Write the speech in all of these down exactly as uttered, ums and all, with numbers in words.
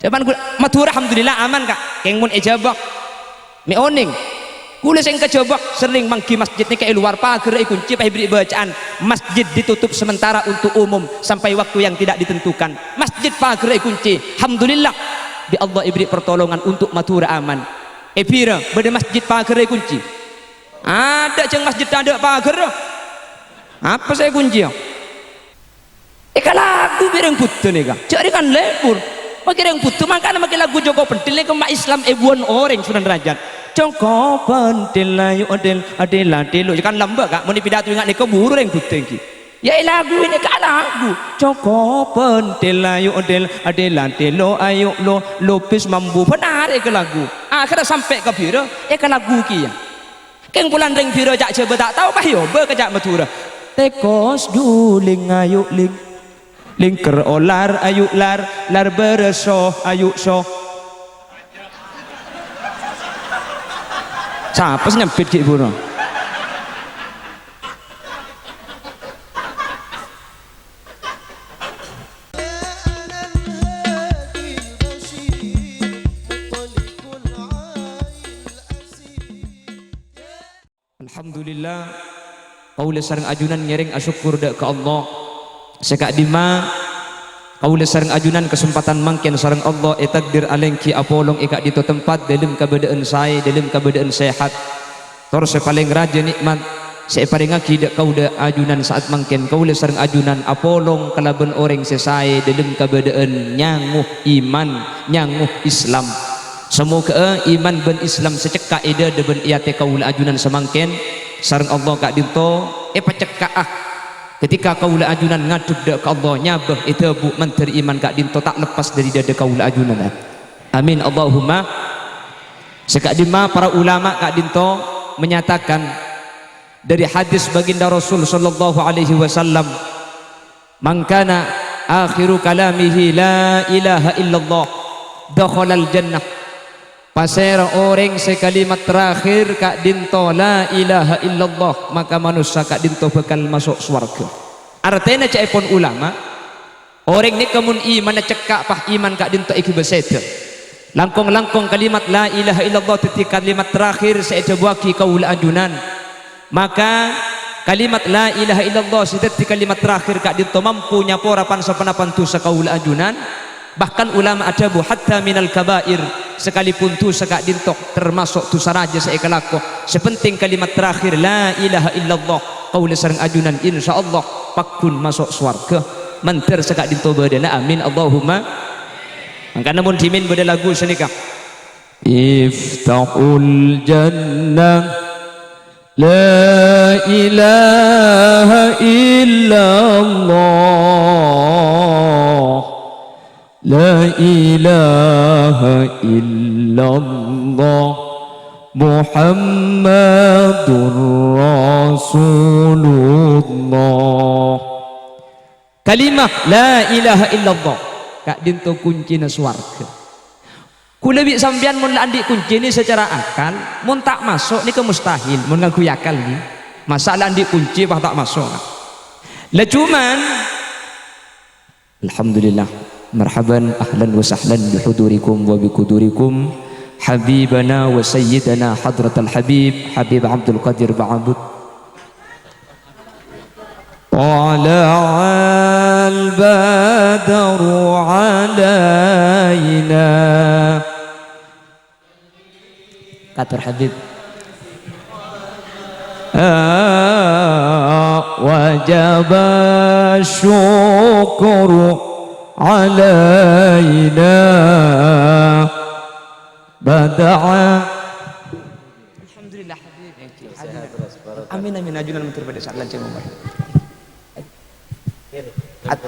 Depan gu-, Madhurâ, alhamdulillah, aman, Ka'. Kèng mon è Jhâbâ, mè' onèng. Kaulâ sè èngkè Jhâbâ, serrèng mangghi masjid nèka è lowar, paghârrâ èkoncè, pas èberri' bâcaan, "Masjid ditutup sementara untuk umum sampai waktu yang tidak ditentukan." Masjid paghârrâ èkoncè. Alhamdulillah, bi' Allah èberri' pertolongan untuk Madhurâ aman. È Bira, bâdâ masjid paghârrâ èkoncè. Adâ' jhâng masjid tadâ' paghârrâ. Apa sè èkoncèya? Èkalagu bi' rèng Buddha nèka. Jhâ' rè kan lebur. Makè rèng Buddha mangkana makè lagu Joko Pentil nèka ma' Islam èbuwân orèng Sunan Rajat. Joko Pentil ayu adil, adil adil. Lo, kan lambâ', Ka'. Mon èpidato ènga' nèka buru rèng Buddha ènggi. Ya èlagu nèka lagu. Joko Pentil ayu adil, adil adil lo ayu lo, lopis mambu benar èkalagu. Akhirnya sampè' ka Bira, èkalagu kèya. Kèng polana rèng Bira ca' Jhâbâ ta' tao, pas èobâ ka ca' Madhurâ. Tèkos juling ayu ling. Lingker olar ayu lar, lar bârâso ayu so. Sapa sè nyambit ghi' buru? Alhamdulillah, kaulâ sareng ajunan ngèrèng asokkor dâ' ka Allah. Sè ka'dimma, kaulâ sareng ajunan kasempadhân mangkèn sareng Allah ètakdir alèngghi apolong è ka'dinto tempat dâlem kabâdâ'ân saè, dâlem kabâdâ'ân sehat. Tor sè palèng rajâ nè'mat sè èparèngaghi dâ' kaulâ ajunan sa'at mangkèn, kaulâ sareng ajunan apolong kalabân orèng sè saè dâlem kabâdâ'ân nyango iman, nyango Islam. Samoghâ'â iman bân Islam sè cekka' è dâdâ bân è atè kaulâ ajunan samangkèn sareng Allah ka'dinto èpacekka'a. Ketika kaulâ ajunan ngadhep dâ' ka Allah, nyabâ èdhâbu mandhâr iman ka'dinto ta' leppas dâri dâdâ kaulâ ajunan. Amin, Allahumma. Sè ka'dimma para ulama ka'dinto menyatakan dâri hadis baginda Rasul sallallahu alaihi wasallam, "Man kana akhiru kalamihi la ilaha illallah, dakhalal jannah." Pasèra orèng sè kalimat terakhir ka'dinto la ilaha illallah, maka manossa ka'dinto bhâkal maso' sowarghâ. Artèna ca'èpon ulama, orèng nèka mon imanna cekka', pas iman ka'dinto èghibâ sèdhâ. Langkong-langkong kalimat la ilaha illallah dhâddhi kalimat terakhir sè èdhâbuwaghi kaulâ ajunan. Maka kalimat la ilaha illallah sè dhâddhi kalimat terakhir ka'dinto mampu nyapora pan-saponapan dhusa kaulâ ajunan. Bahkan ulama adhâbu, "Hatta minal kabair," sakalipun dhusa ka'dinto termaso' dhusa rajâ sè èkalako. Sè penting kalimat terakhir, la ilaha illallah. Kaulâ sareng ajunan, insyaallah, pagghun maso' sowarghâ. Mandhâr saka'dinto bâdâna. Amin, Allahumma. Mangkana mon dhimèn bâdâ lagu sanèka. Iftahul jannah. La ilaha illallah. La ilaha illallah Muhammadur Rasulullah. Kalimat la ilaha illallah ka'dinto kuncina sowarghâ. Kaulâ bi' sampèyan mon la andi' kuncina secara akal, mon ta' maso' nèka mustahil, mon ngangghuy akal ngghi. Masa' la andi' kunci pas ta' maso'? La cuman Alhamdulillah. Marhaban, ahlan wa sahlan bihudurikum wa bihudurikum. Habibana wa sayyidana hadratal habib, Habib Abdul Qadir Ba'abut. Tala'al badru alaina. Kator Habib. Ah, wajaba syukru alaina bada'a. Alhamdulillah, Habib. Amin, amin. Ajunan matur bhâdhi sakalajeng umur. At-,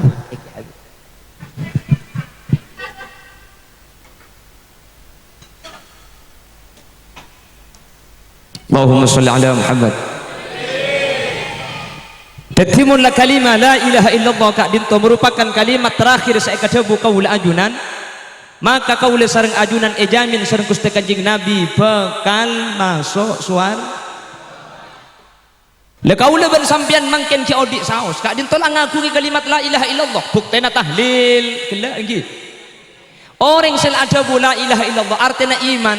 Allahumma sholli ala Muhammad. Dhâddhi, mon la kalima la ilaha illallah ka'dinto merupakan kalimat terakhir sè èkadhâbu kaulâ ajunan, maka kaulâ sareng ajunan èjamin sareng Ghustè Kanjeng Nabi bhâkal maso' sowar-, La, kaulâ bân sampèyan mangkèn ghi' odi' saos, ka'dinto la ngaghungè kalimat la ilaha illallah, buktèna tahlil ghellâ' ènggi. Orèng sè la adhâbu la ilaha illallah, artèna iman,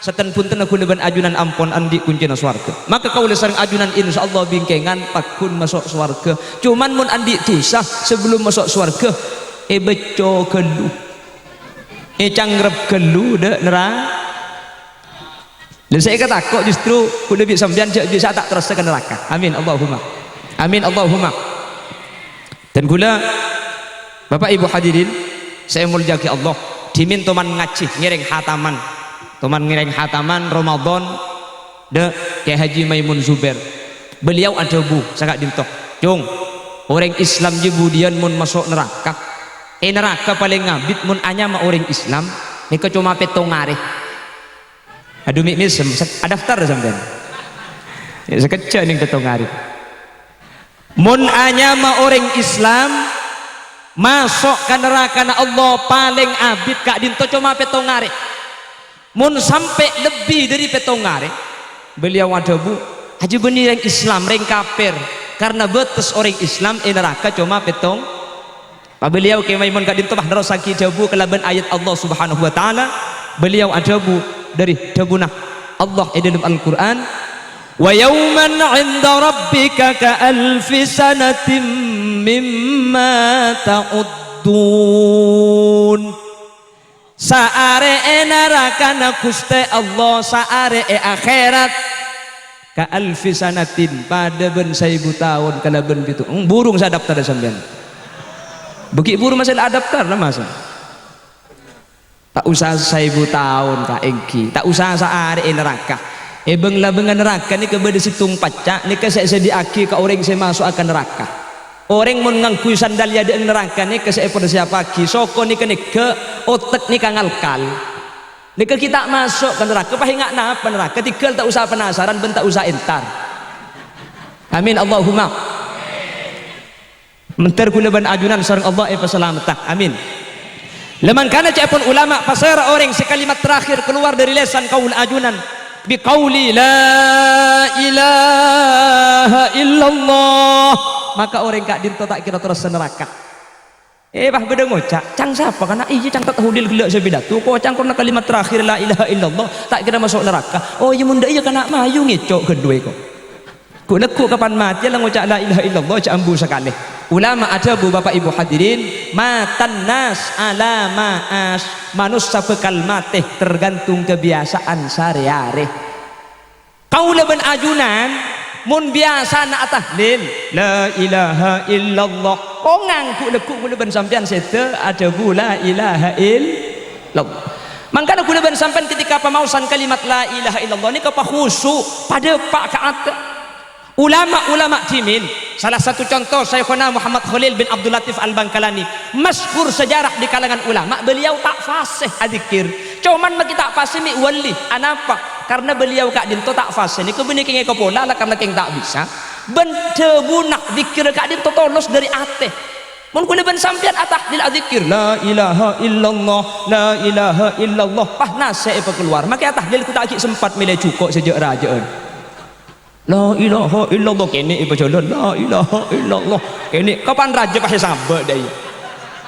sètan bhuntenna ghulâ bân ajunan ampon andi' koncèna sowarghâ. Maka kaulâ sareng ajunan insyaallah bingkèngan pagghun maso' sowarghâ. Coma mon andi' dhusa sabellun maso' sowarghâ, èbâcco ghâllu. Ècangrep ghâllu dâ' nèra-, Lha, sè èkatako' justru ghulâ bi' sampèyan jhâ' bisa ta' terrosa ka naraka. Amin, Allahumma. Amin, Allahumma. Dan ghulâ, Bapak Ibu hadirin, sè èmoljâ'aghi Allah, dhimèn toman ngajhi, ngèrèng hataman. Toman ngèrèng hataman Ramadan, dâ' Kè Haji Maimun Zubair. Beliau adhâbu, saka'dinto, "Cung, orèng Islam jiyâ budiyân mon maso' naraka? È naraka palèng abit mon anyama orèng Islam, nèka coma pèttong arè." Adhu, mè' mèsem, sè-, adaftar sampèyan. Ya, sakejjhâ' nèng pèttong arè. Mon anyama orèng Islam, maso' ka narakana Allah palèng abit ka'dinto coma pèttong arè. Mon sampè' lebbi dâri pèttong arè, beliau adhâbu, "Ajâ bânnè rèng Islam, rèng kafir, karna bâtes orèng Islam è naraka coma pèttong." Beliau Kè Maimun ka'dinto pas nerrossaghi dhâbu kalabân ayat Allah Subhanahu wa Ta'ala. Beliau adhâbu dâri dhâbuna Allah è dâlem Al-Qur'an, "Wa yauman 'inda rabbika ka alfi sanatin mimma ta'uddun." Saarè è narakana Ghustè Allah, saarè è akhèrat, ka alfi sanatin, padâ bân saèbu taon kalabân pètto-, hmm, burung sè adaftar sampèyan. Bâgi' burung masè la adaftar, la masè. Ta' osa saèbu taon, ka ènggi. Ta' osa saarè è naraka. È bâng-labângnga naraka nèka bâdâ sèttong pacca', nèka sè èsadhiyâ'aghi ka orèng sè maso'a ka naraka. Orèng mon ngangghuy sandal è adâ'na naraka nèka sè èparsiappaghi, soko nèka nègghâ', otek nèka ngalkal. Nèka ghi' ta' maso' ka naraka, pas enga' napa naraka, tèghâl ta' osa penasaran bân ta' osa entar. Amin, Allahumma. Mandhâr ghulâ bân ajunan sareng Allah èpasalamettâ. Amin. La mangkana ca'èpon ulama, pasèra orèng sè kalimat terakhir kalowar dâri lèsan kaulâ ajunan, biqauli la ilaha illallah, maka orèng ka'dinto ta' kèra terrosa naraka. Eh, pas bâdâ ngoca', "Cang sapa kana'?" "Iyâ, cang Tat Holil ghellâ' sè pidato, ko' cang korna kalimat terakhir la ilaha illallah, ta' kèra maso' naraka." "Oh, iyâ, mon dâ' iyâ kana' mayu ngèco' ghâllu èko." Ghu'-lagghu' kapan matèya la ngoca' la ilaha illallah jhâ' ambu sakalè. Ulama adhâbu, Bapak Ibu hadirin, "Matan nas ala ma as." Manossa bhâkal matè tergantung kabiyasaan sarè-arè. Kaulâ bân ajunan, mon biyasana atahlil, "La ilaha illallah." Kongang ghu'-lagghu' kaulâ bân sampèyan sèdhâ adhâbu, "La ilaha illallah." Mangkana kaulâ bân sampèyan ketika pamaosan kalimat la ilaha illallah nèka pakhusu', padâpa' ka atè. Ulama-ulama dhimèn, sala satu conto Syaikhona Muhammad Khalil bin Abdul Latif Al-Bangkalani, masyhur sejarah di kalangan ulama, beliau ta' fasè adzikir. Coman makè ta' fasè mè' wali. Anapa? Karna beliau ka'dinto ta' fasè nèka bânnè kèng èkapola la karna kèng ta' bisa. Bân dhâbuna dzikir ka'dinto tolos dâri atè. Mon kaulâ bân sampèyan atahlil adzikir, "La ilaha illallah, la ilaha illallah." Pas nasè' èpakalowar, makè atahlil ghu' ta' ghi' sempat mèlè jhuko' sè jhâ'-rajhâ'ân. "La ilaha illallah," kènè' èpajhâlân, "La ilaha illallah," kènè'. Kapan rajâ pas èsabâ' dâ' iyâ?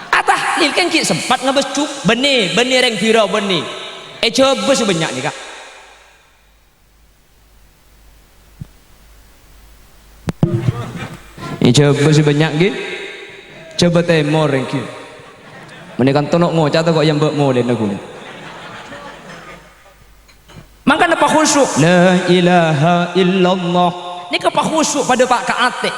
Atahlil kèng ghi' sempat ngabâs jhuk, bânnè, bânnè rèng bhirâ bânnè. È Jhâbâ sè bânnya' nèka. È Jhâbâ sè bânnya' ghi. Jhâbâ Tèmor ènggi. Mènè kan tono' ngoca' ta' ko' èyambâ' molèna ghun. Mangkana pakhusu', "La ilaha illallah." Nèka pakhusu' padâpa' ka atè.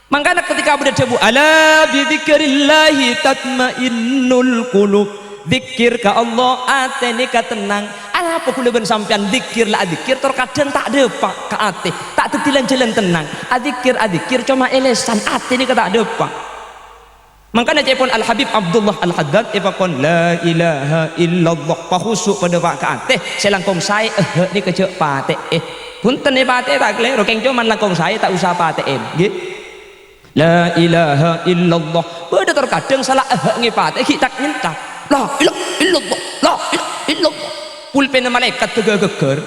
Mangkana ketika bâdâ dhâbu, "Ala bidzikrillahi tatmainnul qulub." Dzikir ka Allah, atè nèka tennang. Arapa kaulâ bân sampèyan dzikir la adzikir, tor kadhâng ta' dâpa' ka atè, ta' dhâddhi lan-jhâlân tennang. Adzikir, adzikir, coma è lèsan, atè nèka ta' dâpa'. Mangkana ca'èpon Al-Habib Abdullah Al-Haddad èpakon, "La ilaha illallah." Pakhusu' padâpa' ka atè, sè langkong saè, ehhâ' nèka jhâ' patè'è. Bhunten è patè'è ta' kalèro, kèng coma langkong saè ta' osa patè'è, ngghi. "La ilaha illallah." Bâdâ tor kadhâng sala ehhâ' ngèpatè'è ghi' tak-nyentak. "La ilaha illallah, la ilaha illallah." Pulpènna malaèkat ghâgghâr.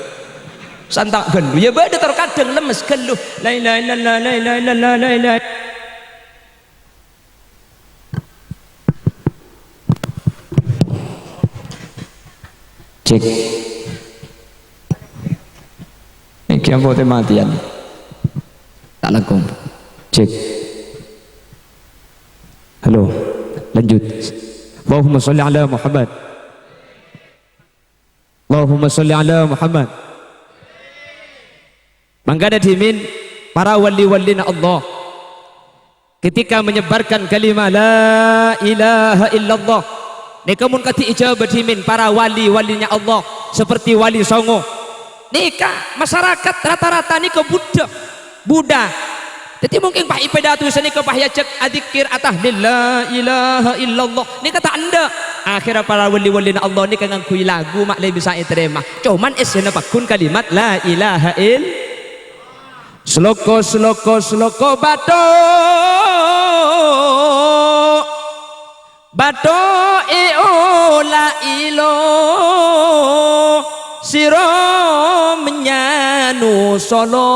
Santa' ghâllu. Iyâ bâdâ tor kadhâng lemmes ghâllu. "La ilaha illallah, la ilaha illallah, la ilaha." Cek. Iki ampon matèyan. Ta' langkong. Cek. Halo. Lanjut. Allahumma sholli ala Muhammad. Allahumma sholli ala Muhammad. Mangkana dhimèn para wali-walina Allah ketika menyebarkan kalimat la ilaha illallah, nèka mon kadhi ijabah dhimèn para wali-walinya Allah seperti Wali Songo. Nèka masyarakat rata-rata nèka Buddha. Buddha. Dhâddhi mungkin pas èpadâ tulisan nèka pas èajhâk adzikir atahlil la ilaha illallah. Nèka ta' endâ'. Akhirnya para wali-walina Allah nèka ngangghuy lagu ma' lè bisa ètarèma. Coman èssèna pagghun kalimat la ilaha ill-, Sloka, sloka, sloka bathok. Bathok è ola ilo, siro manyanu solo,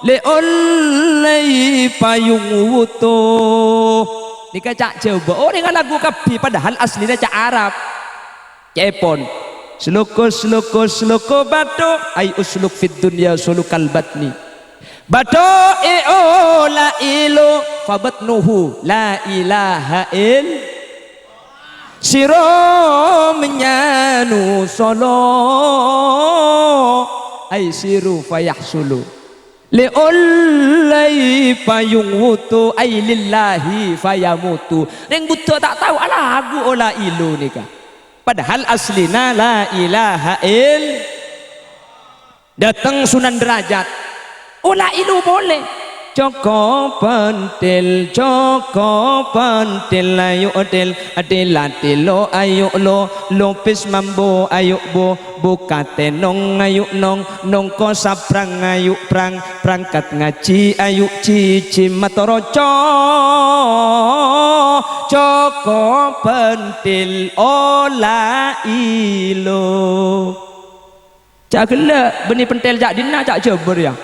lè ollè payung wuto. Nèka ca' Jhâbâ, orèng alagu kabbhi, padahal asllina ca' Arab. Ca'èpon, sloka, sloka, sloka bathok, ay usluk fid dunya sulukal batni. Bathok è ola ilo, fabatnuhu, la ilaha ill-, siro manyanu solo, ay siru fayahsulu. Lè ollè payung wuto, ay lillahi fayamutu. Rèng Buddha ta' tao alagu ola ilo nèka. Padahal asllina la ilaha ill-, Dâteng Sunan Derajat. Ola ilo polè. Coko pentil, coko pentil, ayu adil, adil adilo, ayu lo, lopis mambo, ayu bo, buka tenong, ayu nong, nongko sabrang, ayu brang, berangkat ngaji, ayu cici, matoro co-, coko pentil, ola ilo. Ca' ghellâ', bânnè pentil ca' dinna', ca' Jhâbâ rèya.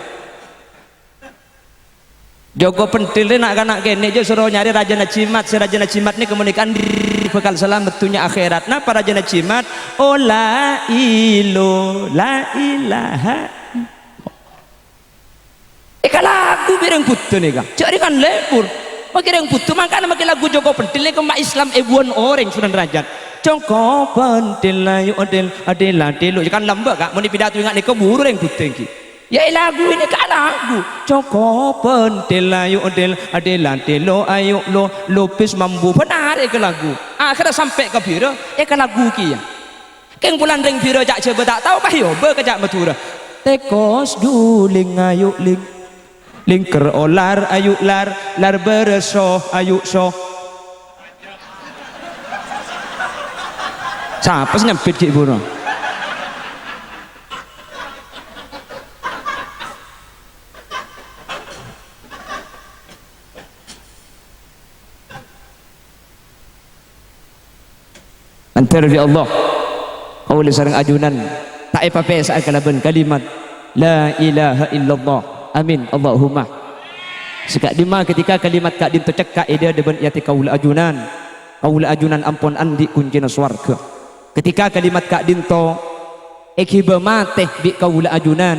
Joko pentil rè na'-kana' kènè' jâ' soro nyarè rajâna jimat, sè rajâna jimat nèka mon èkandhi bhâkal salamet dhunnya akhèrat. Napa rajâna jimat? Ola ilo, la ilaha. Èkalagu bi' rèng Buddha nèka. Jâ' rèng kan lebur. Makè rèng Buddha, mangkana makè lagu Joko Pentil nèka ma' Islam èbuwân orèng Sunan Rajat. Joko Pentil ayu adil, adil adil. Jâ' kan lambâ', Ka'. Mon è pidato ènga' nèka buru rèng Buddha ènggi. Ya, èlagu nèka lagu. Joko Pentil ayu adil, adil adil lo ayu lo, lopis mambu. Bân arè èkalagu. Akhèrra sampè' ka bhira, èkalagu kèya. Kèng polana rèng bhira ca' Jhâbâ ta' tao, pas èobâ ka ca' Madhurâ. Tèkos dhuling ayu ling. Lingker olar ayu lar, lar bârâs so ayu so. Sapa sè nyambit ghi' buru? Mandhâr bi' Allah, kaulâ sareng ajunan ta' èpapèsa'a kalabân kalimat, "La ilaha illallah." Amin, Allahumma. Sè ka'dimma ketika kalimat ka'dinto cekka' è dâdâ bân è atè kaulâ ajunan, kaulâ ajunan ampon andi' koncèna sowarghâ. Ketika kalimat ka'dinto èghibâ matè bi' kaulâ ajunan,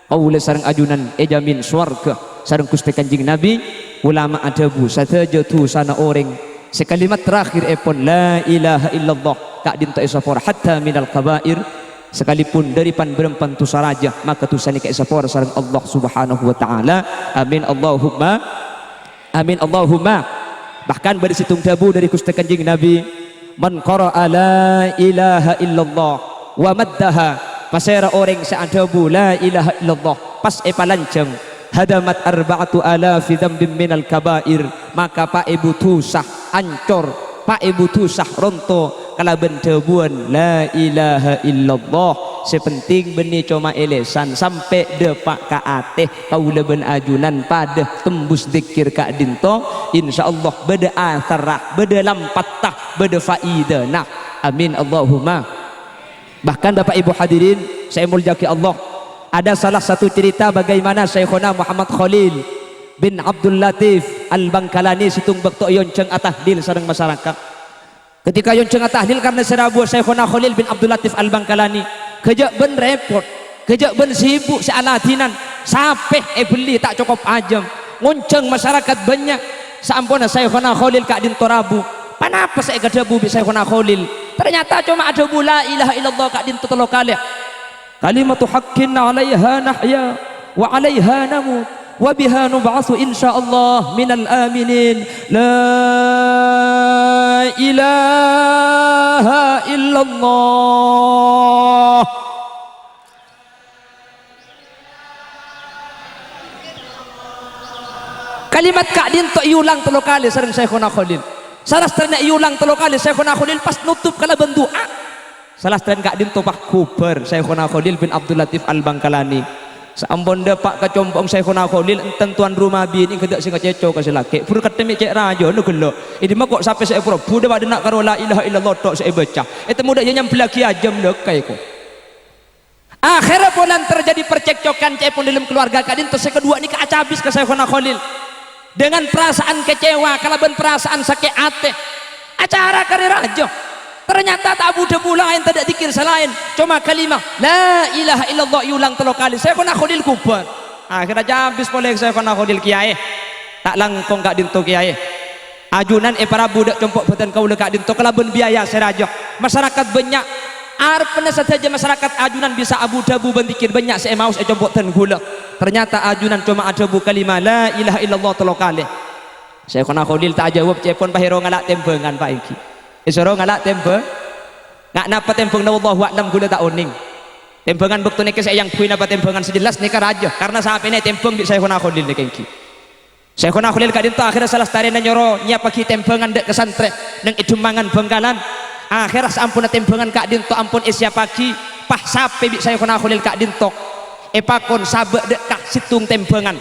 Kaulâ sareng ajunan èjhâmin sowarghâ sareng Ghustè Kanjeng Nabi. Ulama adhâbu, sadhâjâ dhusana orèng sè kalimat terakhir èpon, "La ilaha illallah," ka'dinto èsapora hatta minal kaba'ir, sakalipun dâri pan-bârâmpan dhusa rajâ, maka dhusa nèka èsapora sareng Allah Subhanahu wa Ta'ala. Amin, Allahumma. Amin, Allahumma. Bahkan bâdâ sèttong dhâbu dâri Ghustè Kanjeng Nabi, "Man qara'a la ilaha illallah wa maddaha," pasèra orèng sè adhâbu la ilaha illallah pas èpalanjhâng, "hadamat arba'atu alafi dzambin minal kaba'ir," maka pa èbu dhusa ancor, pa èbu dhusa ronto kalabân dhâbuwân la ilaha illallah. Sè penting bânnè coma è lèsan, sampè' dâpa' ka atè. Kaulâ bân ajunan padâ tembus dzikir ka'dinto, insyaallah bâdâ asarra, bâdâ lampatta, bâdâ faidana. Amin, Allahumma. Bahkan, Bapak Ibu hadirin sè èmoljâ'aghi Allah, ada salah satu cerita bagaimana Syaikhona Muhammad Khalil bin Abdul Latif Al-Bangkalani sèttong bâkto èonjhâng atahlil sareng masyarakat. Ketika èonjhângnga tahlil karna sè rabuwâ Syaikhona Kholil bin Abdul Latif Al-Bangkalani, ghâjâ' bân rèpot, ghâjâ' bân sibuk sè aladinan, sapè èbelli ta' cokop ajâm, ngonjhâng masyarakat bânnya'. Saamponna Syaikhona Kholil ka'dinto rabu, ponapa sè èkadhâbu bi' Syaikhona Kholil? Ternyata coma adhâbu la ilaha illallah ka'dinto tello kalè. Kalimatu haqqin 'alaiha nahya wa 'alaiha namut wa biha nub'atsu insyaallah minal aminin. La ilaha illallah. Kalimat ka'dinto èulang tello kalè sareng Syaikhona Kholil. Salastarèna èulang tello kalè, Syaikhona Kholil pas notop kalabân du'a. Salastarèn ka'dinto pas ghubâr Syaikhona Kholil bin Abdul Latif Al-Bangkalani. Saampon dâpa' ka compo'na Syaikhona Kholil, enten towan roma binè' ghâdâ' sè ngacèco ka sè lakè'. Buru kettem cè' rajâna ghellâ'. È dimma ko' sapè sè èporobu dâ' padâna karo la ilaha illallah tok sè èbâca. Ètemmo dâ' iyâ nyambellaghi ajâm lèkè ko'. Akhèrra polana terjadi percekcokan ca'èpon dâlem kaluwarga ka'dinto sè kaduwâ' nèka acabis ka Syaikhona Kholil. Dengan perasaan kecewa, kalabân perasaan sakè' atè. Acara karè rajâ. Ternyata ta' bu-dhâbu laèn, tadâ' dzikir sè laèn. Coma kalimah, "La ilaha illallah," èulang tello kalè. Syaikhona Kholil ghubâr. Akhèrra cabis polè Syaikhona Kholil, "Kèyaè, ta' langkong ka'dinto, Kèyaè. Ajunan èparabu dâ' compo' bhâdhân kaulâ ka'dinto kalabân biaya sè rajâ. Masyarakat bânnya'. Arebbhâ sadhâjâ masyarakat ajunan bisa abu-dhâbu bân dzikir bânnya' sè èmaos è compo' dân kaulâ. Ternyata ajunan coma adhâbu kalimah la ilaha illallah tello kalè." Syaikhona Kholil ta' ajâwâb, ca'èpon pas èsoro ngala' tèmbhângan, Pa', ènggi. Èsoro ngala' tèmbhâng-, nga' napa tèmbhânganna wallahu a'lam kaulâ ta' onèng. Tèmbhângan bâkto nèka sè èangghuy napa tèmbhângan sè jelas nèka rajâ, karna sapèna ètèmbhâng bi' Syaikhona Kholil nèka ènggi. Syaikhona Kholil ka'dinto akhèrra salastarèna nyoro nyiyappaghi tèmbhângan dâ' ka santrè neng è Demangan Bhângkalan. Akhèrra saamponna tèmbhângan ka'dinto ampon èsiyappaghi, pas sapè bi' Syaikhona Kholil ka'dinto èpakon sabâ' dâ' ka sèttong tèmbhângan.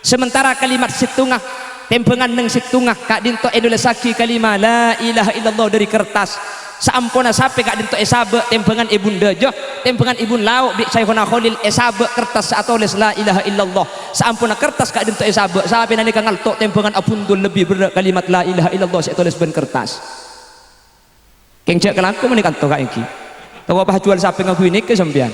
Sementara kalimat sèttonga, tèmbhângan neng sèttonga ka'dinto ènolèssaghi kalimah la ilaha illallah dâri kertas. Saamponna sapè ka'dinto èsabâ' tèmbhângan è bun dâjâ, tèmbhângan è bun lao' bi' Syaikhona Kholil èsabâ' kertas sè atolès la ilaha illallah. Saamponna kertas ka'dinto èsabâ', sapèna nèka ngalto' tèmbhângan abhuntul lebbi berrâ' kalimat la ilaha illallah sè ètolès bân kertas. Kèng jhâ' kalako mani kanto ka ènggi. Tako' pas juwâl sapè ngangghuy nèka sampèyan.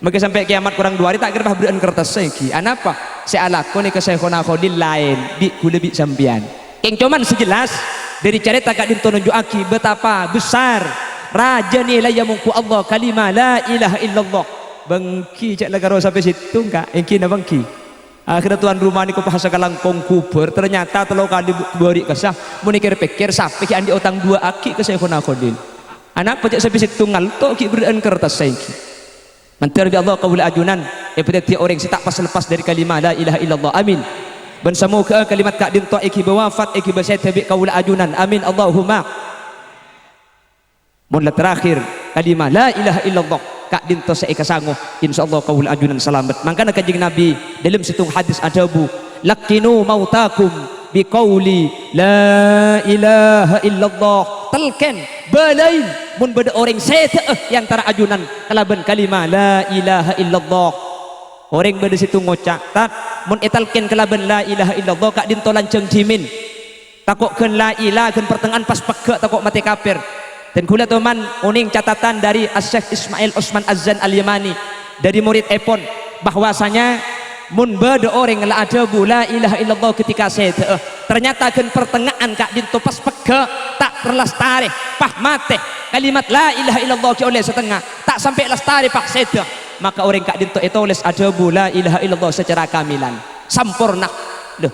Mangkè sampè' kèyamat korang duwâ' arè ta' kèra pas berrâ'ân kertassa ènggi. Anapa? Sè alako nèka Syaikhona Kholil laèn, bi' kaulâ bi' sampèyan. Kèng coman sè jelas, dâri carèta ka'dinto nonjhu'aghi bâtapa besar rajâ nilaiya mongghu Allah kalimah la ilaha illallah. Bânggi jhâ' la karo sapè sèttong, Ka'. Ènggi napa ènggi? Akhèrra towan roma nèko pas sakalangkong ghubâr, ternyata tello kalè bu-, bâri' kassa. Mon èkèr-pèkkèr, sapè ghi' andi' otang duwâ'aghi ka Syaikhona Kholil. Anapa jhâ' sapè sèttong ngalto' ghi' berrâ'ân kertassa ènggi. Mandhâr bi' Allah kaulâ ajunan èpadhâddhiyâ orèng sè ta' pas-lepas dâri kalimah la ilaha illallah. Amin. Bân samoghâ'â kalimat ka'dinto èghibâ wafat, èghibâ sèdhâ bi' kaulâ ajunan. Amin. Allahumma. Mon la terakhir kalimah la ilaha illallah ka'dinto sè èkasango, insyaallah kaulâ ajunan salamet. Mangkana Kanjeng Nabi dâlem sèttong hadis adhâbu, "Laqqinu mautakum biqauli la ilaha illallah." Talkèn, bâlâi mon bâdâ orèng sèdhâ'â è antara ajunan kalabân kalimah la ilaha illallah. Orèng bâdâ sèttong ngoca', "Tad, mon ètalkèn kalabân la ilaha illallah ka'dinto lanjhâng dhimèn." Tako' ghân la ila, ghân partengnga'an pas pegghâ' tako' matè kapèr. Dân kaulâ toman onèng catatan dâri Asy-Syeikh Ismail Osman Azzan Al-Yamani dâri morèdèpon, bahwasanya mon bâdâ orèng la adhâbu la ilaha illallah ketika sèdhâ'â, ternyata ghân partengnga'an ka'dinto pas pegghâ', ta' terlastarè, pas matè, kalimat la ilaha illallah ghi' ollè satengnga, ta' sampè' lastarè pas sèdhâ, maka orèng ka'dinto ètolès adhâbu la ilaha illallah secara kamilan, samporna. Lho,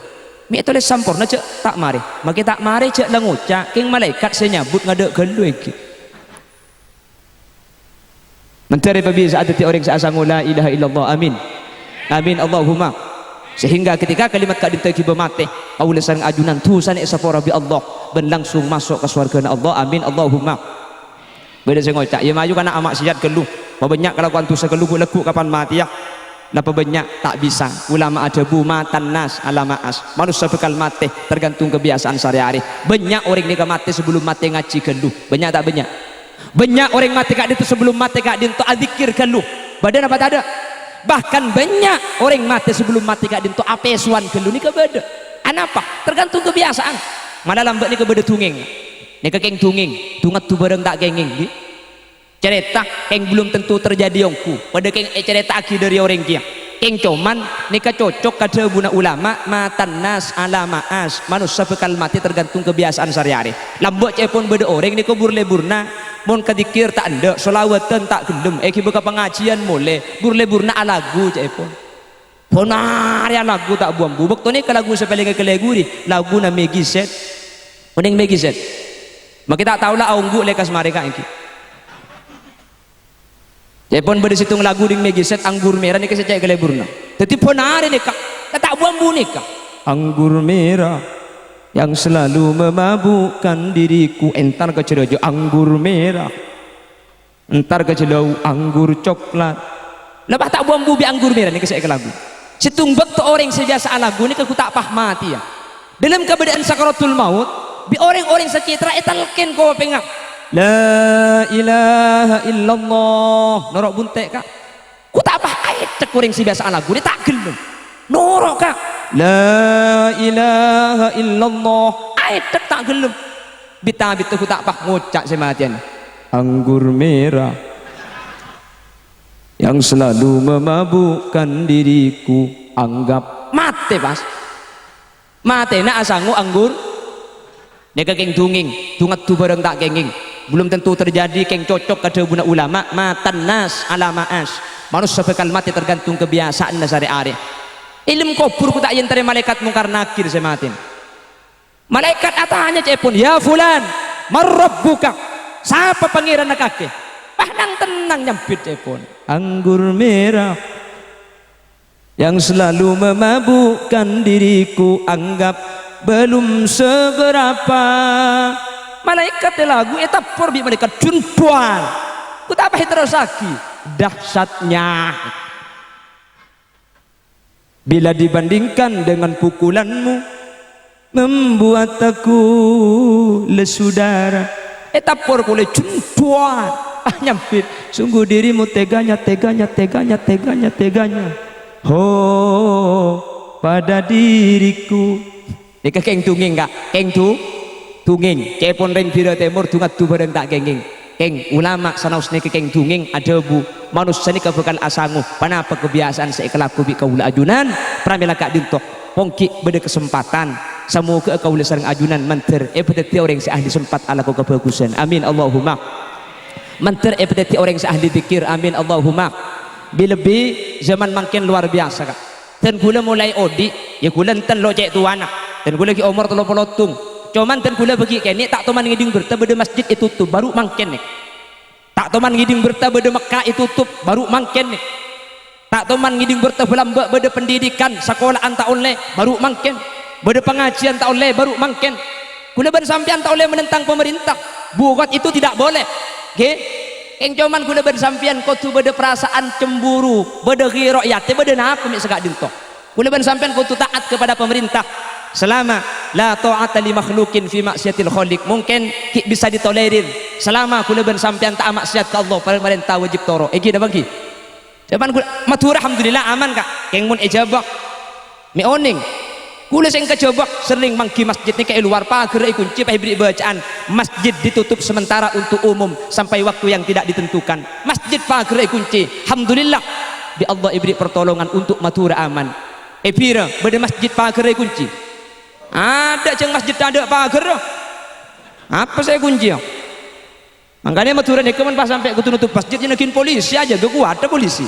mè' ètolès samporna jhâ' ta' marè. Mangkè ta' marè jhâ' la ngoca', kèng malaèkat sè nyabut ngadâ' ghâllu ènggi. Mandhâr èpabisa'aghi dhâddhi orèng sè asango la ilaha illallah. Amin. Amin, Allahumma. Sehingga ketika kalimat ka'dinto èghibâ matè, kaulâ sareng ajunan dhusana èsapora bi' Allah bân langsung maso' ka sowarghâna Allah. Amin, Allahumma. Bâdâ sè ngoca', "Iyâ mayu kana' maksiat ghâllu, pabânnya' kalakowan dhusa ghâllu ghu-, lagghu' kapan matèya." La pabânnya', ta' bisa. Ulama adhâbu, "Matan nas ala ma'as." Manossa bhâkal matè tergantung kabiyasaan sarè-arè. Bânnya' orèng nèka matè sabellum matè ngajhi ghâllu. Bânnya' ta' bânnya'? Bânnya' orèng matè ka'dinto sabellum matè ka'dinto adzikir ghâllu. Bâdâ napa tadâ'? Bahkan bânnya' orèng matè sabellum matè ka'dinto apèsowan ghâllu nèka bâdâ. Anapa? Tergantung kabiyasaan. Mala lambâ' nèka bâdâ dungèng. Nèka kèng dungèng, du-ngaddu bhârâng ta' kèngèng, ghi. Carèta kèng belum tentu terjadi ongghu, padâ kèng ècarèta'aghi dâri orèng kèya. Kèng coman nèka cocok ka dhâbuna ulama, "Matan nas ala ma'as," manossa bhâkal matè tergantung kebiasaan sarè-arè. Lambâ' ca'èpon bâdâ orèng nèka bur-lèburna, mon ka dzikir ta' endâ', sholawatan ta' ghellem, èghibâ ka pangajiân molè, bur-lèburna alagu ca'èpon. Ponarèya lagu ta' bu-ambu. Bâkto nèka lagu sè palèng èkalèburi, laguna Meggy Z. Onèng Meggy Z? Makè ta' tao la aongghu lèkas marè ka' ènggi. Ca'èpon bâdâ sèttong lagu ding Meggy Z, Anggur Merah nèka sè cè' kalèburna. Dhâddhi ponarè nèka, la ta' bu-ambu nèka. Anggur merah yang selalu memabukkan diriku. Entar ka jârâjâ anggur merah. Entar ka jâlâu anggur coklat. La pas ta' bu-ambu bi' anggur merah nèka sè èkalagu. Sèttong bâkto orèng sè biyasa alagu nèka ghu ta' pas matèya. Dâlem kabâdâ'ân sakaratul maut, bi' orèng-orèng sakètra ètalkèn kopèngnga, "La ilaha illallah." Noro' bunte', Ka'. Ghu ta' pas aètthek orèng sè biyasa alagu nè ta' ghellem. Noro', Ka'. "La ilaha illallah." Aètthek ta' ghellem. Bit-abit ghu ta' pas ngoca' sè matèyan. Anggur merah yang selalu memabukkan diriku, anggap matè pas. Matèna asango anggur. Nèka kèng dungèng, du-ngaddu bhârâng ta' kèngèng. Belum tentu terjadi kèng cocok ka dhâbuna ulama, "Matan nas ala ma'as." Manossa bhâkal matè tergantung kebiasaanna sarè-arè. Èlem kobhur ghu ta' èentarè malaèkat Mungkar Nakir sè matè. Malaèkat atanya ca'èpon, "Ya fulan, man rabbuka?" Sapa pangèranna kakè? Pas nang-tennang nyambit ca'èpon, "Anggur merah yang selalu memabukkan diriku, anggap belum seberapa." Malaèkat èlagu ètappor bi' malaèkat jundhuwân. Ghu ta' pas èterrossaghi. Dahsyatnya. Bila dibandingkan dengan pukulanmu, membuat aku lesu darah. Ètappor polè jundhuwân. Ah, nyambit. Sungguh dirimu teganya, teganya, teganya, teganya, teganya. Ho, pada diriku. Nèka kèng dungèng, Ka'. Kèng du-, dungèng. Ca'èpon rèng Bira Tèmor du-ngaddu bhârâng ta' kèngèng. Kèng, ulama sanaos nèka kèng dungèng adhâbu, manossa nèka bhâkal asango, ponapa kabiyasaan sè èkalagu bi' kaulâ ajunan, pramèla ka'dinto, pongghi' bâdâ kasempadhân. Samoghâ'â kaulâ sareng ajunan mandhâr èpadhâddhi orèng sè ahli sempat alako kabhâghusân. Amin, Allahumma. Mandhâr èpadhâddhi orèng sè ahli dzikir. Amin, Allahumma. Bi-, lebbi zaman mangkèn lowar biyasa, Ka'. Dân ghulâ molaè odi', iyâ ghulâ enten lo' cè' towana. Dân ghulâ ghi' omor tello polo settong. Coman dân ghulâ bâgi' kènè' ta' toman ngèdhing bhertâ bâdâ masjid ètotop, bâru mangkèn nè. Ta' toman ngèdhing bhertâ bâdâ Mekka ètotop, bâru mangkèn nè. Ta' toman ngèdhing bhertâ bâlâmbâ' bâdâ pendidikan, sakola'an ta' ollè, bâru mangkèn. Bâdâ pangajiân ta' ollè, bâru mangkèn. Ghulâ bân sampèyan ta' ollè menentang pemerintah. Boikot itu tidak boleh. Ghi? Kèng coman ghulâ bân sampèyan kodhu bâdâ perasaan cemburu, bâdâ ghiro, yâ, tè bâdâ napa mè' saka'dinto. Ghulâ bân sampèyan kodhu taat kepada pemerintah. Selama la ta'ata li makhluqin fi ma'siyatil khaliq. Mungkin ghi' bisa ditolerir. Selama ghulâ bân sampèyan ta' maksiat ka Allah, parèng-parènta wajib toro'. Èngghi napa èngghi? Coman ghulâ, Madhurâ alhamdulillah aman, Ka'. Kèng mon è Jhâbâ, mè' onèng. Ghulâ sè èngka Jhâbâ, serrèng mangghi masjid nèka è lowar, paghârra èkoncè, pas èberri' bâcaan, "Masjid ditutup sementara untuk umum sampai waktu yang tidak ditentukan." Masjid paghârra èkoncè. Alhamdulillah, bi' Allah èberri' pertolongan untuk Madhurâ aman. È Bira, bâdâ masjid paghârra èkoncè? Adâ' jhâng masjid tadâ' paghârra. Apa sè èkoncèya? Mangkana Madhurâ nèka mon pas sampè' kodhu notop masjid, jhâ' nagin polisi ajâgâ, kowat polisi.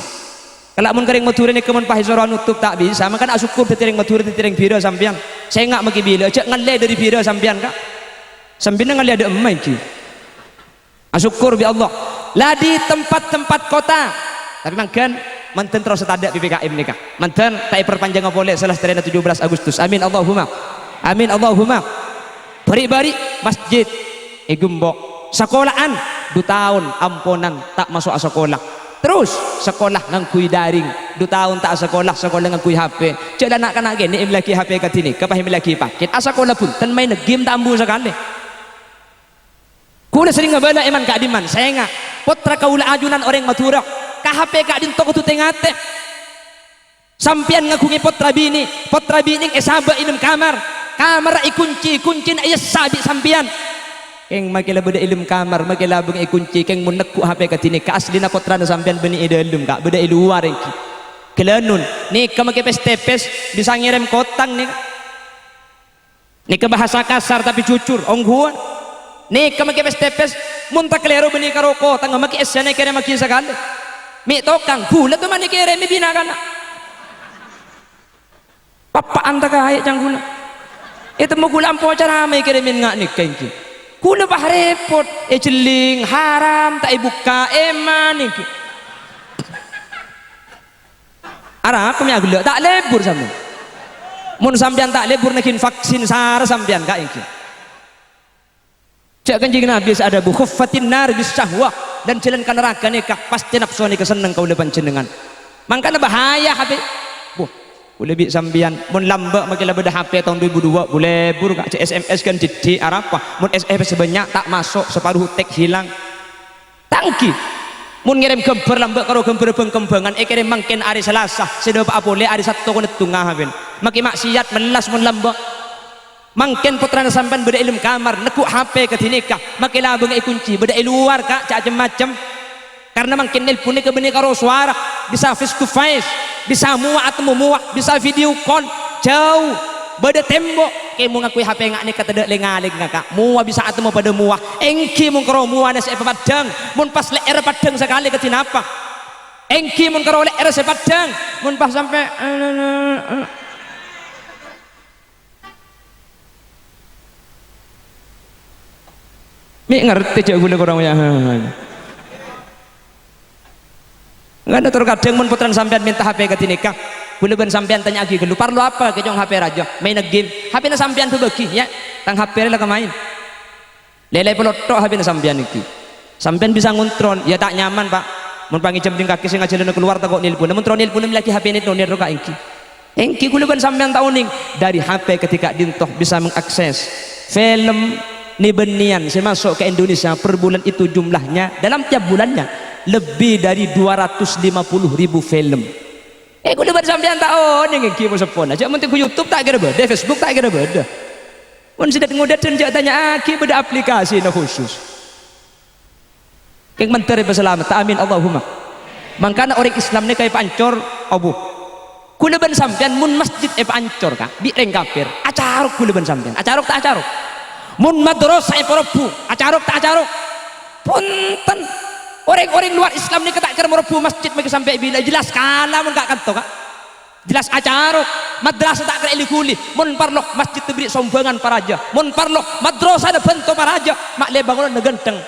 Kala' mon ka rèng Madhurâ nèka mon pas èsoro notop ta' bisa, mangkana asokkor dhâddhi rèng Madhurâ, dhâddhi rèng Bira sampèyan. Sènga' maghi bilâ, jhâ' ngallè dâri Bira sampèyan, Ka'. Sampèyan ngallè adâ' emma èngghi. Asokkor bi' Allah. La di tempat-tempat kota. Tapè mangkèn, manten terros tadâ' P P K M nèka. Manten ta' èperpanjhânga polè salastarèna tujuh belas Agustus. Amin Allahumma. Amin Allahumma. Bâri'-bâri' masjid ègembok. Sakola'an du taon amponan ta' maso' asakola. Terros sakola ngangghuy daring. Du taon ta' asakola, sakola ngangghuy H P. Jhâ' la na'-kana' kènè' èmellèaghi H P kadhi nèka, pas èmellèaghi pakèt. Asakola bhunten maèn game ta' ambu sakalè. Ghulâ serrèng abâlâ è man-ka'dimman, sènga', pottra kaulâ ajunan orèng Madhurâ, ka H P ka'dinto kodhu tè-ngatè. Sampèyan ngaghungè pottra binè', pottra binè' èsabâ' è dâlem kamar, kamarra èkoncè, koncèna èyessa' bi' sampèyan. Kèng makkè la bâdâ è dâlem kamar, makkè labângnga èkoncè, kèng mon neggu' H P kadhi nèka, asllina pottrana sampèyan bânnè è dâlem, Ka', bâdâ è lowar èngghi. Ghellâ' non, nèka makkè pès-tèpès, bisa ngèrèm kotang nèka. Nèka bahasa kasar tapè jujur, ongghuwân. Nèka makkè pès-tèpès, mon ta' kalèro bânnè ka roko, tang makkè èssèna èkèrèmmaghi sakalè. Mè' tokang, ghulâ toman èkèrèmè bi' na'-kana'. Pappa'an ta' kaè cangghuna. Ètemmo ghulâ ampo acara mè' kèrèmè nga' nèka èngghi. Ghulâ pas rèpot, èjhelling, haram, ta' èbukka', èman èngghi. Arapa mè' aghellâ', ta' lebur sampèyan. Mon sampèyan ta' lebur, nèngghing vaksin sara sampèyan, Ka', èngghi. Jâ' Kanjeng Nabi sè adhâbu, "Khuffatin nar bis syahwah," lan jhâlân ka naraka nèka pastè napso nèka senneng kaulâ panjhennengngan. Mangkana bahaya H P. Wah, kaulâ bi' sampèyan, mon lambâ' makkè la bâdâ H P taon duwâ èbu duwâ', bulebur, Ka', jâ' S M S ghân dhiddhi', arapa? Mon S M S bânnya', ta' maso', saparo tek hilang. Tanggi. Mon ngèrèm ghâmbhâr lambâ' karo ghâmbhârrâ bâng-kembhângan, èkèrèm mangkèn arè Salasa, sè dâpa'a polè arè Satto kennettongnga H P-na. Makkè maksiat, mellas mon lambâ'. Mangkèn pottrana sampèyan bâdâ è dâlem kamar, neggu' H P kadhi nèka, makkè labângnga èkoncè, bâdâ è lowar, Ka', ca'-, cem-macem. Karna mangkèn nelpon nèka bânnè karo sowara, bisa face to face, bisa mowa atemmo mowa, bisa video call, jhâu, bâdâ tembo', kèng mon ngakoy H P nga' nèka tadâ' lèng-alèngnga, Ka', mowa bisa atemmo padâ mowa, èngghi mon karo mowana sè èpapaddhâng, mon pas lè'èrra paddhâng sakalè kadhi napa? Èngghi mon karo lè'èrra sè paddhâng, mon pas sampè', Mè' ngartè jâ' ghulâ korang ya. Ngana tor kadhâng mon pottrana sampèyan mènta H P kadhi nèka, ghulâ bân sampèyan tanya'aghi ghâllu, "Parlo apa kècong H P rajâ? Maènna game? H P-na sampèyan bâbâghi, ya? Tang H P rè la kamaèn." Lèlè polotto' H P-na sampèyan èngghi. Sampèyan bisa ngontrol, ya ta' nyaman, Pak. Mon pangèjhâm dhing kakè sè ngajhâlâna kalowar tako' nelpon. Mon terro nelpon mellèaghi H P-na noner ro ka èngghi. Èngghi ghulâ bân sampèyan ta' onèng, dâri H P kadhi ka'dinto bisa mengakses film nè-bânnèyan sè maso' ka Indonesia per bulan itu jumlahnya, dalam tiap bulannya, lebih dari dua ratus lima puluh ribu film. Eh, ghulâ bân sampèyan ta' onèng èngghi mon seppona. Jâ' mon tèngghu YouTube ta' kèra bâdâ, Facebook ta' kèra bâdâ. Mon sè dât-ngodâdhân jâ' tanya'aghi bâdâ aplikasina khusus. Kèng mandhâr èpasalamet, amin, Allahumma. Mangkana orèng Islam nèka èpaancor, abu. Ghulâ bân sampèyan mon masjid èpaancor, Ka', bi' rèng kafir, acarok ghulâ bân sampèyan. Acarok ta' acarok? Mon madrasah èparobbhu, acarok ta' acarok? Ponten. Orèng-orèng luar Islam nèka ta' kèra marobbhu masjid makkè sampè' bilâ? Jelas kala mon ka' kanto, Ka'. Jelas acarok, madrasah ta' kèra èli-ghuli. Mon parlo, masjid èberri' sombhângan parajâ. Mon parlo, madrasah èbhânto parajâ. Ma'lè bângonanna ghântheng.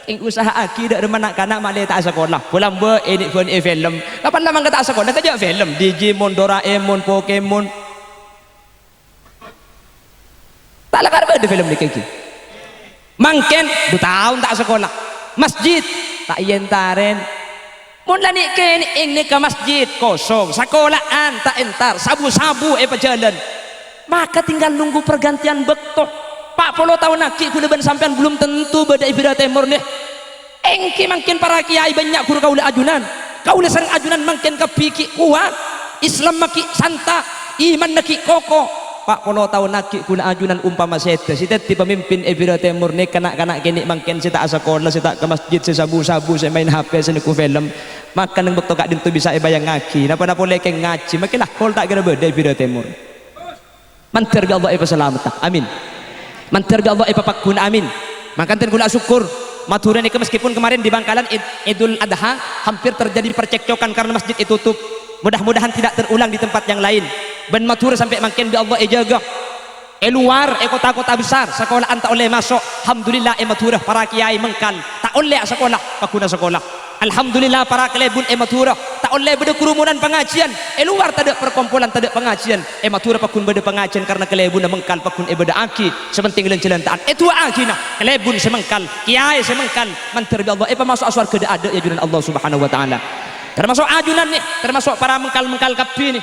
Èng usaha'aghi dâ' remma na'-kana' ma'lè ta' asakola. Polana bâ' ènè'-bânè'è film. Kapan la mangka ta' asakola? Kajâ' film. Digimon, Doraemon, Pokemon. Ta' la kèra bâdâ film nèka ghi. Mangkèn, du taon ta' asakola. Masjid, ta' èentarè. Mon la nè'-kènè' ènè' ka masjid, kosong. Sakola'an, ta' entar. Sabu-sabu èpajhâlân. Maka tinggal nunggu pergantian bâkto. Pa' polo taon aghi' ghulâ bân sampèyan belum tentu bâdâ è Bira Tèmor, nè. Èngghi mangkèn para kèyaè bânnya' ghuru kaulâ ajunan. Kaulâ sareng ajunan mangkèn kabbhi ghi' kowat. Islamma ghi' santa', imanna ghi' koko. Pa' polo taon aghi' ghulâ ajunan ompama sèdhâ sè dhâddhi pamimpin è Bira Tèmor nèka na'-kana' kènè' mangkèn sè ta' asakola, sè ta' ka masjid, sè sabu-sabu, sè maèn H P, sè neggu film. Maka neng bâkto ka'dinto bisa èbâjângaghi. Napa-napa polè kèng ngajhi, mangkèn la kol ta' kèra bâdâ è Bira Tèmor. Mandhâr bi' Allah èpasalametta. Amin. Mandhâr bi' Allah èpapaghuna. Amin. Mangkana ghulâ asokkor, Madhurâ nèka meskipun kemarin di Bangkalan Id-, Idul Adha hampir terjadi percekcokan karena masjid ètotop. Mudah-mudahan tidak terulang di tempat yang lain. Bân Madhurâ sampè' mangkèn bi' Allah èjâgâ. È lowar, è kota-kota besar, sakola'an ta' ollè maso'. Alhamdulillah, è Madhurâ para kèyaè mengkal, ta' ollè asakola, paghun asakola. Alhamdulillah, para kalèbun è Madhurâ ta' ollè bâdâ kerumunan pangajiyân. È lowar tadâ' perkompolan, tadâ' pangajiyân. È Madhurâ paghun bâdâ pangajiyân karna kalèbunna mengkal paghun èbâdâ'aghi. Sè pentèng lèng-jhâlân ta'at. Èdu'a'aghina kalèbun sè mengkal, kèyaè sè mengkal, mandhâr bi' Allah èpamaso'a sowarghâ dâ'-adâ' è ajunan Allah Subhanahu wa Ta'ala. Termasuk ajunan, nè, termasuk para mengkal-mengkal kabbhi, nè.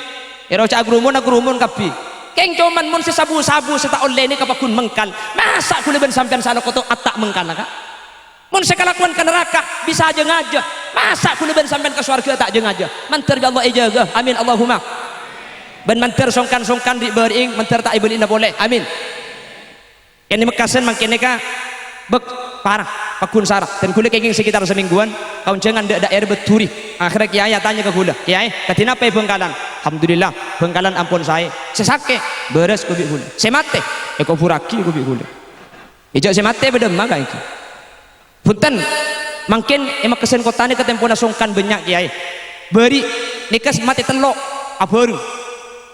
Èro ca' aghârumon, aghârumon kabbhi. Kèng coma mon sè sabu-sabu sè ta' ollè nèka paghun mengkal. Masa' ghulâ bân sampèyan saloko ta' mengkal, Ka'? Mon sè kalakowan ka naraka bisa jâ-ngajâ, masa' ghulâ bân sampèyan ka sowarghâ ta' jâ-ngajâ? Mandhâr bi' Allah èjâgâ. Amin, Allahumma. Bân mandhâr songkan-songkan ri'-bâri'eng, mandhâr ta' èbâli'na polè. Amin. Kènè' mekkasân mangkèn nèka, Bâk, parah, pagghun sara. Dan ghulâ kèngèng sekitar samèngguwân, kaonjhângan dâ'-, dâ'ârâ Bâduri. Akhèrra kèyaè atanya ka ghulâ, "Kèyaè, kadhi napa è Bhângkalan?" "Alhamdulillah, Bhângkalan ampon saè." "Sè sakè'?" "Bârâs," kobi ghulâ. "Sè matè?" "Èkobhurraghi," kobi ghulâ. Ijâ sè matè padâ emma ka'ènggi. Bhunten, mangkèn è Mekkasân kottana katèmpona songkan bânnya' kèyaè. Bâri' nèka matè tello' abhâreng.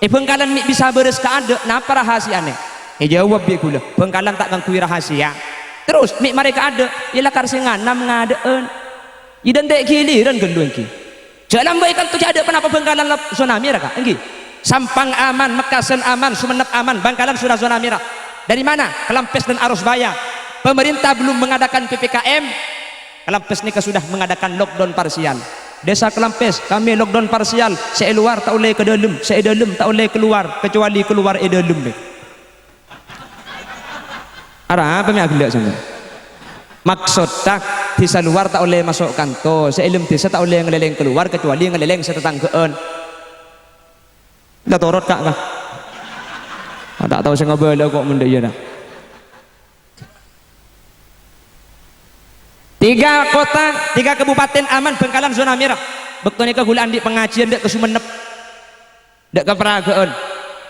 È Bhângkalan mè' bisa bârâs kaadâ', napa rahasiana? Èjâwâb bi' ghulâ, "Bhângkalan ta' ngangghuy rahasia." Terros, mè' marè kaadâ', iyâ lakar sè nganam ngadâ'ân. Iyâ dântè' ghilirân ghâllu ènggi. Jhâ' lambâ' è kanto jhâ' adâ' ponapa Bhângkalan lap-, zona merah, Ka', ènggi. Sampang aman, Mekkasân aman, Songennep aman, Bhângkalan sudah zona merah. Dari mana? Kalampès dan Arosbaya. Pemerintah belum mengadakan P P K M, Kalampès nèka sudah mengadakan lockdown parsial. Desa Kalampès, kami lockdown parsial, sè è lowar ta' ollè ka dâlem, sè è dâlem ta' ollè kalowar, kecuali kalowar è dâlem. Arapa mè' aghellâ' sampèyan? Maksodda, desa luar ta' ollè maso' kanto, sè è dâlem desa ta' ollè ngalèlèng kalowar, kecuali ngalèlèng satatangghâ'ân. La torot, Ka', Ka'. Ta' tao sè ngabâlâ ko' mon dâ' iyâ, na. Tiga kota, tiga kabupaten aman, Bhângkalan zona merah. Bâkto nèka ghulâ andi' pangajiân dâ' ka Songennep, dâ' ka Paragâ'ân.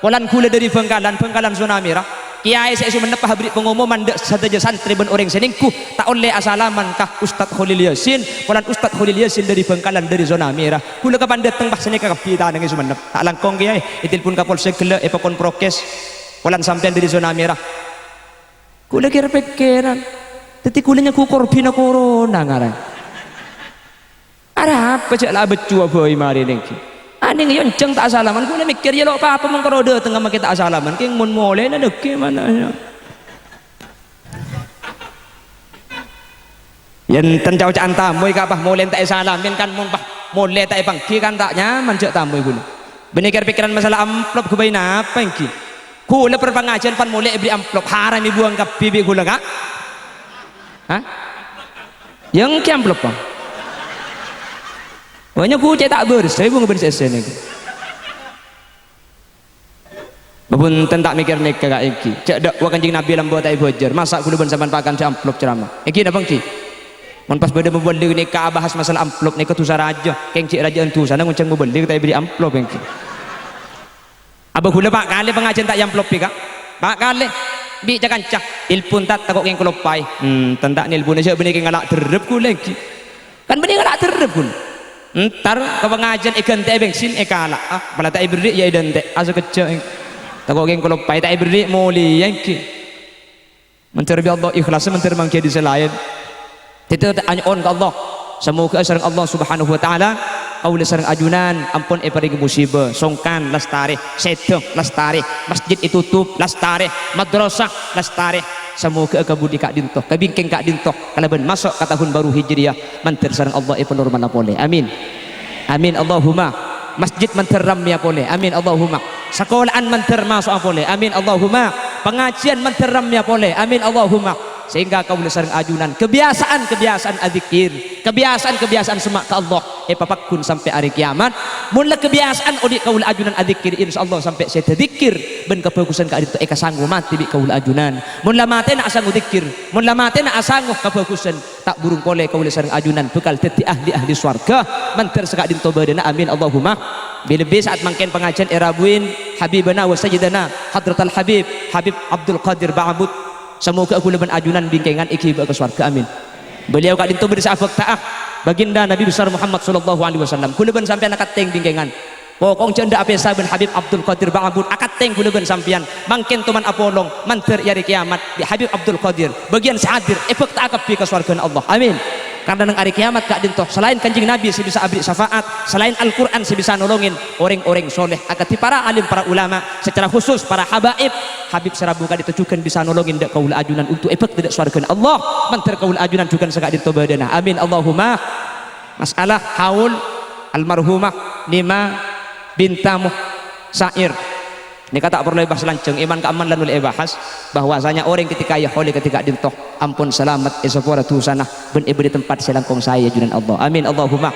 Polana ghulâ dâri Bhângkalan, Bhângkalan zona merah. Kèyaè sè è Songennep aberri' pangomoman dâ' sadhâjâ santrè bân orèng sè nèngghu ta' ollè asalaman ka Ustadz Kholil Yasin. Polana Ustadz Kholil Yasin dâri Bhângkalan, dâri zona merah. Ghulâ kapan dâteng pas sanèka kabbhi tanangnga è Songennep. Ta' langkong kèyaè, ètelpon ka polsek ghellâ', èpakon prokes. Polana sampèyan dâri zona merah. Ghulâ kèr-pèkkèran. Dhâddhi ghulâ nyangghu korbhina korona ngarang. Arapa jhâ' la abâccuwâ bhâi marè nèngghi. Anèng yonjhâng ta' asalaman, ghulâ mèkkèr, "Yâ lo' papa mongkoro dâtengnga makè ta' asalaman, kèng mon molèna nèngghi mana ya?" Yâ enten ca'-oca'an tamoy ka' pas molè ta' èsalamè kan, mon pas molè ta' èpangghi kan ta' nyaman jhâ' tamoy ghulâ. Bânnè kèr-pèkkèran masalah amplop ghâbây napa èngghi? Ghulâ per pangajiân pan molè èberri' amplop, haram èbuwâng kabbhi bi' ghulâ, Ka'? Hah? Yâ èngghi amplopa. Bânnya' ghun cè' ta' bârâs, sèbu ngabân sè-essèna èngghi. Mabhunten ta' mèkkèr nèka, Ka', èngghi. Cè' dâ'wa Kanjeng Nabi lambâ' ta' èbâjâr. Masa' ghulâ bân sampèyan pakan dâ' amplop ceramah? Èngghi napa èngghi? Mon pas bâdâ mubellig nèka abahas masalah amplop nèka dhusa rajâ. Kèng cè' rajâ'ân dhusana ngonjhâng mubellig ta' èberri' amplop èngghi. Abâ' ghulâ pa' kalè pangajiân ta' èamplopè, Ka'. Pa' kalè. Bi' ca-kanca. Telpon ta', tako' kèng kaloppaè. Hmm, ta' nelponna jhâ' bânnè kèng ngala' dherrep ghulâ èngghi. Kan bânnè ngala' dherrep ghulâ. Entar ka pangajiân èghântè'è bensin, èkala'. Ah, pala ta' èberri' yâ èdântè'. Ah, sakejjhâ' èng-, tako' kèng kaloppaè ta' èberri' molèya èngghi. Mandhâr bi' Allah ikhlas, mandhâr mangghiâ dhi' sè laèn. Dhâddhi, ta' anyo'on ka Allah. Samoghâ sareng Allah Subhanahu wa Ta'ala, kaulâ sareng ajunan ampon èparèngè musibâ, songkan lastarè, sèdhâng lastarè, masjid ètotop lastarè, madrasah lastarè. Samoghâ kabudi ka'dinto, kabingkèng ka'dinto, kalabân maso' ka tahun baru Hijriyah, mandhâr sareng Allah èpanormala polè. Amin. Amin, Allahumma. Masjid mandhâr rammèya polè. Amin, Allahumma. Sakola'an mandhâr maso'a polè. Amin, Allahumma. Pangajiân mandhâr rammèya polè. Amin, Allahumma. Sehingga kaulâ sareng ajunan kabiyasaan-kabiyasaan adzikir, kabiyasaan-kabiyasaan semma' ka Allah èpapagghun sampè' arè kèyamat. Mon la kabiyasaan odi' kaulâ ajunan adzikir, insyaallah sampè' sèdhâ dzikir bân kabhâghusân ka'dinto èkasango matè bi' kaulâ ajunan. Mon la matèna asango dzikir, mon la matèna asango kabhâghusân, ta' burung polè kaulâ sareng ajunan bhâkal dhâddhi ahli-ahli sowarghâ, mandhâr saka'dinto bâdâna. Amin, Allahumma. Bi-, lebbi sa'at mangkèn pangajiân èrabuin Habibana wa Sayyidana Hadratal Habib, Habib Abdul Qadir Ba'bud. Samoghâ kaulâ bân ajunan bingkèngan èghibâ'â ka sowarghâ. Amin. Beliau ka'dinto bâdâ sè abhâkta'a Baginda Nabi Besar Muhammad sallallahu alaihi wasallam. Kaulâ bân sampèyan akattèng bingkèngan. Pokok jhâ' endâ' apèsa bân Habib Abdul Qadir Ba'bud, akattèng kaulâ bân sampèyan, mangkèn toman apolong, mandhâr è arè kèyamat, bi' Habib Abdul Qadir, bâgiyân sè hadir, èbhâkta'a kabbhi ka sowarghâna Allah. Amin. Karna neng arè kèyamat ka'dinto, salaèn Kanjeng Nabi sè bisa aberri' syafaat, salaèn Al-Qur'an sè bisa nolongin, orèng-orèng sholeh, akadhi para alim, para ulama, secara khusus para habaib, Habib sè rabu ka'dinto jhughân bisa nolongin dâ' kaulâ ajunan untuk èbhâkta dâ' sowarghâna Allah, mandhâr kaulâ ajunan jhughân saka'dinto bâdâna. Amin, Allahumma. Masalah haul almarhumah Nima bintamu Sa'ir. Nèka ta' parlo èbahas lanjhâng, èman ka'amman la nolè èbahas, bahwasanya orèng ketika èhaulè ketika dinto ampon salamet, èsapora dhusana, bân èbârri' tempat sè langkong saè è ajunan Allah. Amin, Allahumma.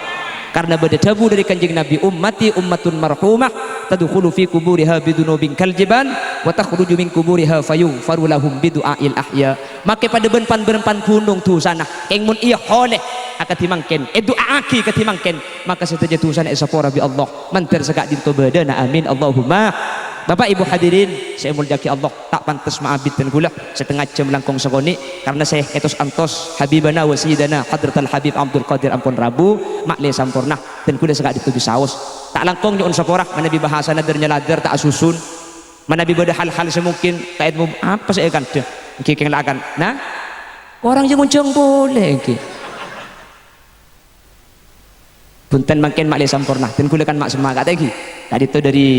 Karna bâdâ dhâbu dâri Kanjeng Nabi, "Ummati ummatun marhumah." tadkhulu fi quburiha bidzunubin kal jibal, wa takhruju min quburiha fayughfaru lahum bidu'ail ahya. Make padâ bân pan-bârâmpan ghunong dusana, kèng mon iyâ holè akadhi mangkèn, èdu'aaghi kadhi mangkèn, maka sadhâjâ dusana èsapora bi' Allah, mandhâr saka'dinto bâdâna. Amin, Allahumma. Bapak Ibu hadirin sè èmoljâ'aghi Allah, ta' pantes ma'abit dân kaulâ, satengnga jam langkong sakonè', karna sè ètos-antos Habibana wa Sayyidana Hadratal Habib Abdul Qadir ampon rabu, ma'lè samporna, dân kaulâ saka'dinto bisaos. Ta' langkong nyo'on sapora, manabi bahasana dâr-nyaladâr ta' asusun. Manabi bâdâ hal-hal sè mungkin ka'dinto apa sè èkandhâ, èngghi kèng la akan. Nah, korang jâng-onjâng polè èngghi. Bhunten mangkèn ma'lè samporna. Dân kaulâ kan ma' semma' ka'dinto èngghi. Ka'dinto dâri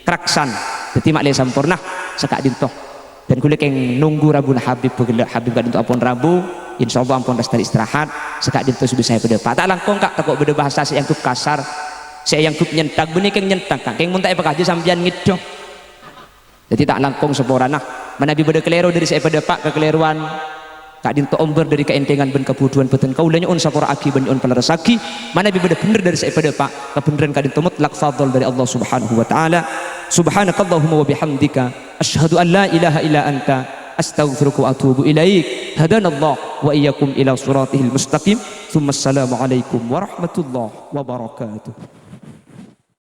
Kraksan. Dhâddhi ma'lè samporna saka'dinto. Dân kaulâ kèng nunggu rabuna Habib bhâghellâ'. Habib ka'dinto ampon rabu. Insyaallah ampon rèstana istirahat. Saka'dinto sè bisa èpadâpa'. Ta' langkong, Ka', tako' bâdâ bahasa sè èangghep kasar, sè èangghep nyenthak. Bânnè kèng nyenthak, Ka'. Kèng mon ta' èpakajâ sampèyan ngèdhâ. Dhâddhi ta' langkong saporana. Manabi bâdâ kalèro dâri sè èpadâpa' kakalèrowan, ka'dinto ombâr dâri kaènthèngan bân kabhudhuwân bhâdhân kaulâ nyo'on sapora'aghi bân nyo'on palerressaghi. Manabi bâdâ bhendher dâri sè èpadâpa', kabhendherrân ka'dinto mutlak fadl dâri Allah Subhanahu wa Ta'ala. Subhanakallahumma wa bihamdika, asyhadu an la ilaha illa anta, astaghfiruka wa atubu ilaik. Hadanallah wa iyyakum ila siratihil mustaqim. Tsumma assalamu alaikum warahmatullahi wabarakatuh.